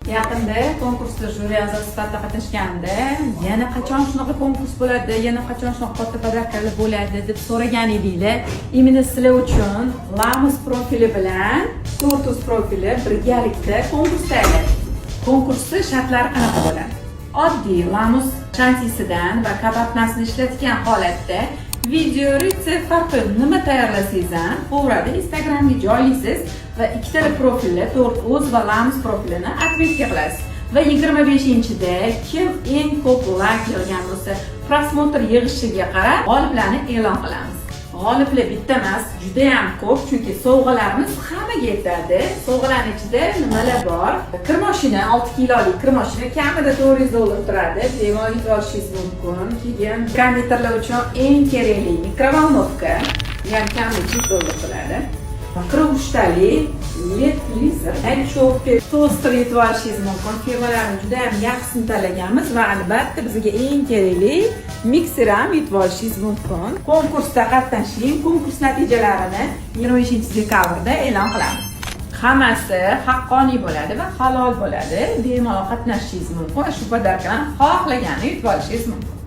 Yaqinda konkursda jyuri a'zosi sifatida qatnashganimda, yana qachon shunaqa konkurs bo'ladi, yana qachon shunaqa katta подарка lar bo'ladi deb so'ragan edinglar. Именно sizlar uchun Lamus profili bilan Tortus profili birgalikda konkurs tayyorladi. Konkursni shartlari qanaqa bo'ladi? Oddiy Lamus shantisidan va qavartmasini ishlatgan holatda video, retsept, farqi yo'q, nima tayyorlasangiz ham qo'radi, Instagramga joylaysiz va ikkitala profilni, Tort Uz va Lamus profilini отметка qilasiz va 25-da kim eng ko'p layk yig'gan bo'lsa, просмотр yig'ishiga qarab g'oliblarni e'lon qilamiz. G'oliblar bitta emas, juda ham ko'p, chunki sovg'alarimiz hammaga yetadi. Sovg'alarning ichida nimalar bor? Kir moshina, 6 kilolik kir moshina kamida 400 dollar turadi. Bemalol yutib olishingiz mumkin. Keyin konditerlar uchun eng kerakli микроволновка, bu ham kamida 200 dollar turadi. 43 talik LED televizor, chopper, toster yutib olishingiz mumkin. Firmalarni juda ham yaxshisini tanlaganmiz va albatta bizga eng kerakli mikser ham yutib olishingiz mumkin. Konkursda qatnashing, konkurs natijalarini 25 dekabrda e'lon qilamiz. Hammasi haqqoniy bo'ladi va halol bo'ladi. Bemalol qatnashishingiz mumkin va shu подарка larni xohlaganini yutib olishingiz mumkin.